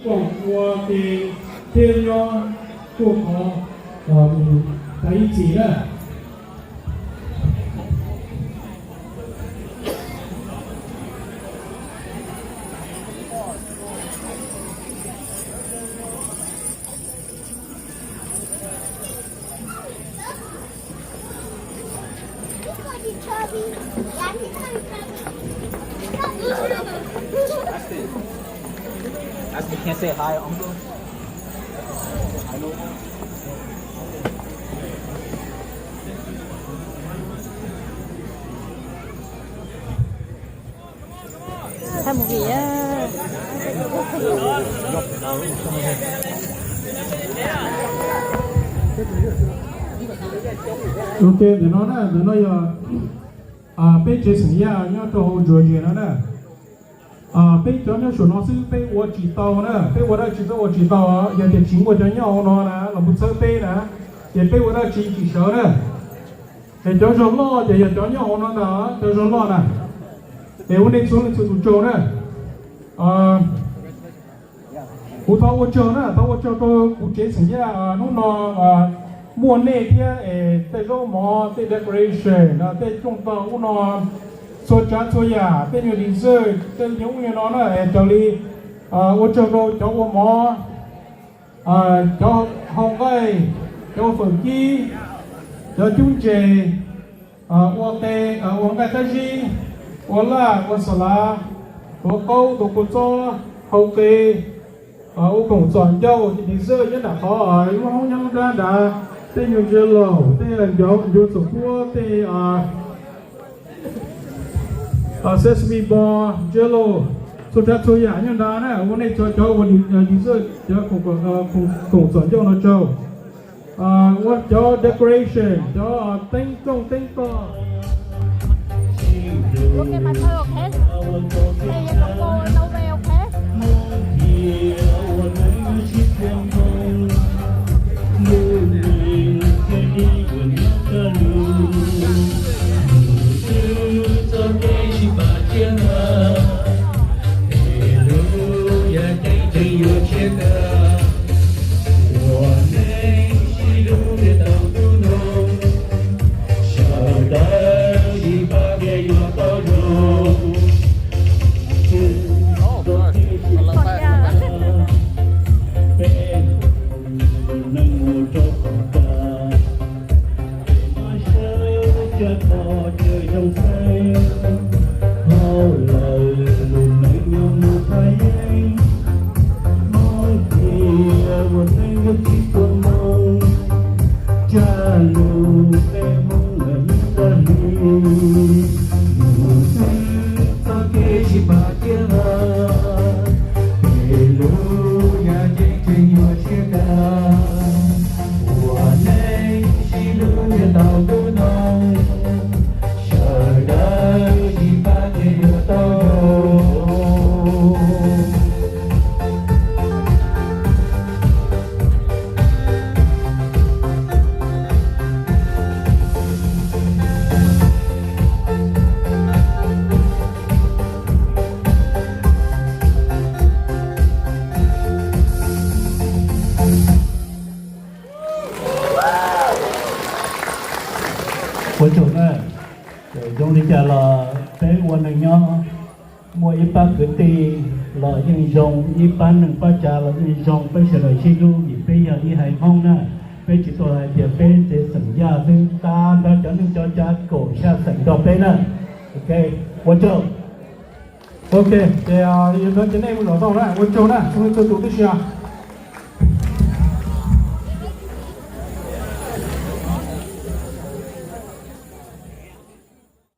koom ua ke thiab nyob tuaj qhov tag ib txhis na. Thaij movie. Ok, ntawm no na, ntawm no yog peb tsev xeem Yaj nyob rau hauv Georgia no na. Peb cov nyob saum no xwb peb ua tsis tau na, peb ua dab tsi peb ua tsis tau, yog tias tsis muaj cov nyob hauv no na los mus txhawb peb na, ces peb ua dab tsi tsis sawv na. Es cov zog loj ces yog cov nyob hauv no ntag, cov zog loj na. Es ua nej txhua leej txhua tus tsaug na. Kuv thov ua tsaug na, thov ua tsaug rau kuv tsev xeem Yaj hnub no muaj nej thiab es tej zaub mov, tej decoration, tej rooj tog ub no, txhua tsav txhua yam, tej nyuag dessert, tej nyuag ub nyuag no na, es raws li ua tsaug rau cov ua mov, cov hau nqaij, cov ua fawm kib, cov cub ntses, ua qe, ua nqaij qab zib, ua laj, ua xas lav, tuav qaub, tuav kua txob, hau qe, ua khoom txom ncauj, dessert nyob nram qhov lub hoob nyob lub nrab nrad, tej nyuag jello, tej ncuav txhuam huab, tej sesame ball, jello, txhua tsav txhua yam nyob nrad na, ua nej txhua cov ua dessert, cov khoom txom ncauj no tsaug. Ua cov decoration, cov teeb rooj teeb tog. Ua tsaug na. Zoo li cas los peb ua neeg nyob, muaj ib pab kwv tij los yeej zoo, ib pab neej pab tsav los yeej zoo, peb sawv daws sib hlub vim peb yog ib haiv Hmoob na. Peb tsis tau hais tias peb tsev xeem Yaj xwb, tag nrho cov neej cov tsav kaum xya xeem nrog peb na. Ok, ua tsaug. Ok, ces yog li ntawd ces nej mus zaum tau na, ua tsaug na, txhua leej txhua tus tib si.